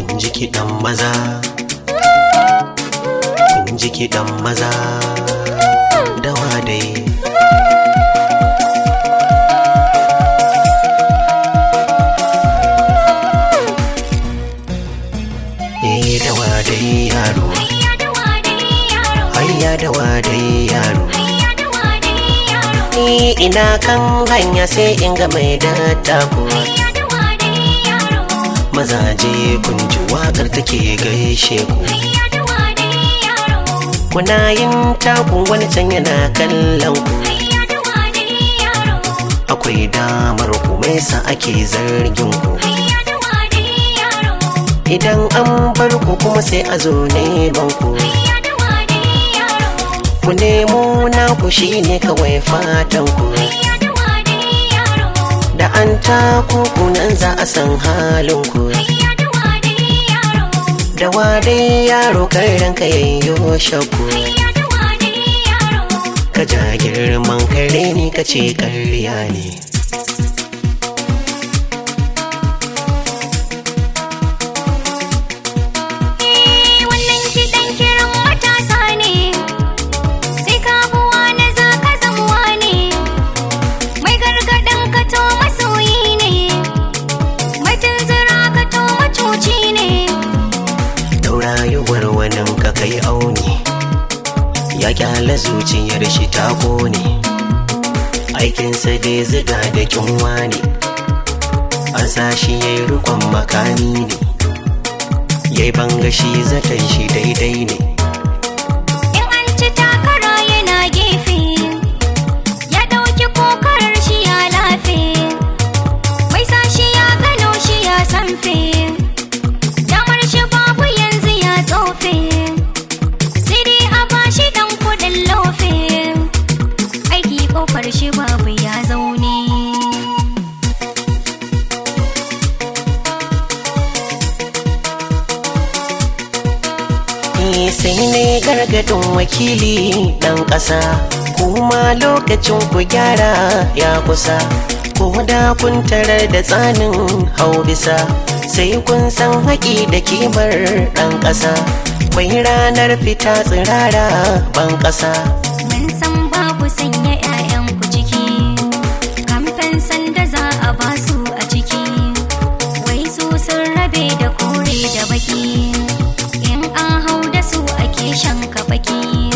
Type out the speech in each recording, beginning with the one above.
Kun ji kiɗan maza, kun ji kiɗan maza, dawa dai. Eh, dawa dai yaro, hayya dawa dai yaro. Ni ina kan hanya sai in ga mai dattako. Mazaje, kun ji waƙar take gaishe ku. Kuna yin taku, wani can yana kallon ku. Akwai damar ku, mai sa ake zargin ku? Idan an bar ku kuma sai a zo neman ku. Ku nemo naku, shine kawai fatan ku. Da an taku kunan za a san halin ku. Dawa dai yaro, kar ranka yayyo shakku. Ka ja girman kare ni, ka ce karya ne. Wannan kiɗan kiran matasa ne, sai ka buwa na za ka zamuwa ne, mai gargaɗin ka to masoyi ne, mai tunzura ka to macuci ne. Dau rayuwar wanin ka kai auni, ya kyala zuciyar shi ta kone. Aikinsa dai ziga da kinwa ne, an sa shi yayi rikon makami ne, yayi banga shi zaton shi daidai ne. In an ci takara yana gefe, ya ɗauki kokarar shi ya lafe, mai sa shi ya gano shi ya sanfe, damar shi babu yanzu ya tsofe, sai dai a bashi dan kuɗin lofe, aiki kofar shi babu ya zaune. Ni sai ne gargadin wakili ɗan ƙasa, kuma lokacin ku gyara ya kusa. Ko da kun tarar da tsanin hau bisa, sai kun san haƙi da kimar ɗan ƙasa. Kwai ranar fita tsirara ban ƙasa. Mun san babu sanya 'ya'yanku ciki, kamfen sanda za a basu a ciki, wai su sun rabe da kore da baki, in an hau da su ake shan kabaki,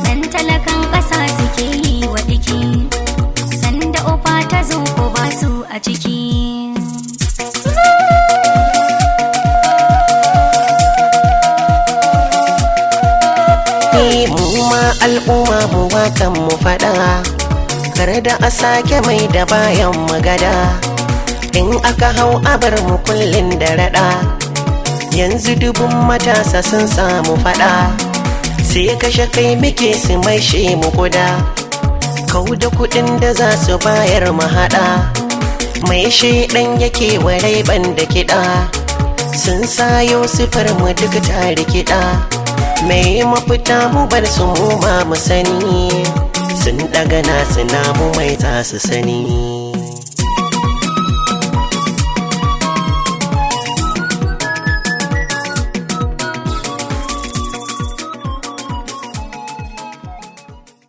dan talakan ƙasa suke yi wa ɗiki, sanda ofa ta zo ko basu a ciki. Ni mu ma al'umma mu wakan mu faɗa, kar da a sake mai da bayan magada. In aka hau abar mu kullum da raɗa, yanzu dubun matasa sun samu faɗa. Sai kashe kai muke su mai shi mu kuda, kau da kuɗin da za su bayar mu haɗa. Mai shaidan yake warai ban da kiɗa, sun sayo sifar mu duk ta rikida. Mai mafita? Mu bar su, mu ma mu sani, sun daga nasu, namu mai za su sani.